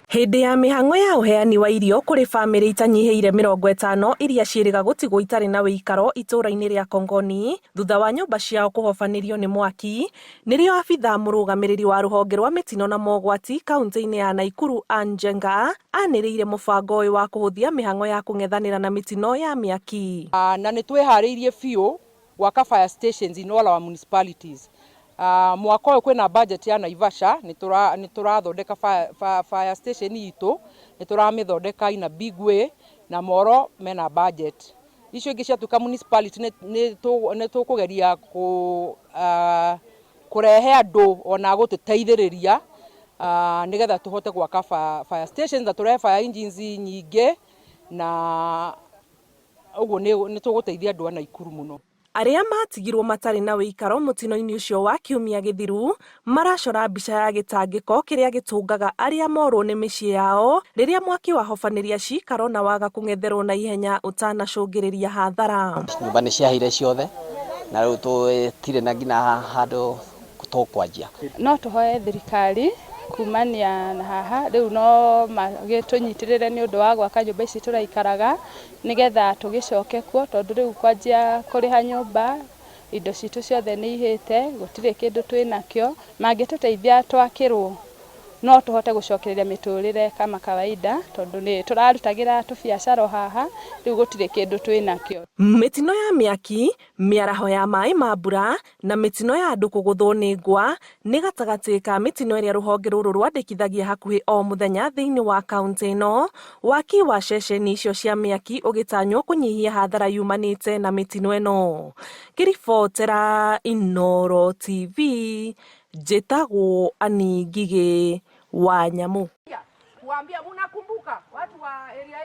Hĩndĩ ya mĩhang'o ya ũheani wa irio kũrĩ bamĩrĩ itanyihĩire 50 iria ciĩrĩga gũtigwo itarĩ na wũikaro itũra-inĩ rĩa Kongoni thutha wa nyũmba ciao kũhobanĩrio nĩ mwaki, nĩrĩo abithaa mũrũgamĩrĩri wa rũhonge rwa mĩtino na mogwati kauntĩ-inĩ ya Nakuru Anne Njenga anĩrĩire mũbango ũyũ wa kũhũthia mĩhang'o ya kũng'ethanĩra na mĩtino ya mĩaki. Na nĩ twĩharĩirie biũ gwaka fire stations in all our municipalities. Mwaka ũyũ kwĩna budget ya Naivasha, nĩ tũrathondeka fire station itũ, nĩ tũramĩthondeka in a big way, na Moro mena budget. Icio ingĩ ciatuĩka municipality nĩ tũkũgeria kũrehe andũ ona gũtũteithĩrĩria nĩgetha tũhote gwaka fire stations na tũrehe fire engines nyingĩ, na ũguo nĩ tũgũteithia andũ a Nakuru mũno. Arĩa matigirwo matarĩ na wũikaro mũtino-inĩ ũcio wa kiumia gĩthiru maracora mbica ya gĩtangĩko kĩrĩa gĩtũngaga arĩa morwo nĩ mĩciĩ yao rĩrĩa mwaki wahobanĩria cikaro na waga kũng'etherwo na ihenya ũtanacũngĩrĩria hathara. Nyũmba nĩ ciahĩire ciothe na rĩu tũtirĩ na nginya handũ tũkwanjia. No tũhoe thirikari kumania na haha rĩu no magĩtũnyitĩrĩre nĩ ũndũ wa gwaka nyũmba ici tũraikaraga nĩgetha tũgĩcoke kuo, tondũ rĩu kwanjia kũrĩha nyũmba indo citũ ciothe nĩ ihĩte, gũtirĩ kĩndũ twĩnakĩo. Mangĩtũteithia twakĩrwo no tũhote gũcokereria mĩtũrĩre kama kawaida, tondũ nĩ tũrarutagĩra tũbiacara haha, rĩu gũtirĩ kĩndũ twĩnakĩo. Mĩtino ya mĩaki, mĩaraho ya maĩ ma mbura na mĩtino ya andũ kũgũthwo nĩ ngwa nĩ gatagatĩ ka mĩtino ĩrĩa rũhonge rũrũ rwandĩkithagia hakuhĩ o mũthenya thĩinĩ wa kaunti ĩno. Waki wa ceceni icio cia mĩaki ũgĩtanywo kũnyihia hathara yumanĩte na mĩtino ĩno. Ngĩribotera Inooro TV, njĩtagwo Annie Ngigĩ wa Nyamũ. Kuambia munakumbuka watu wa area.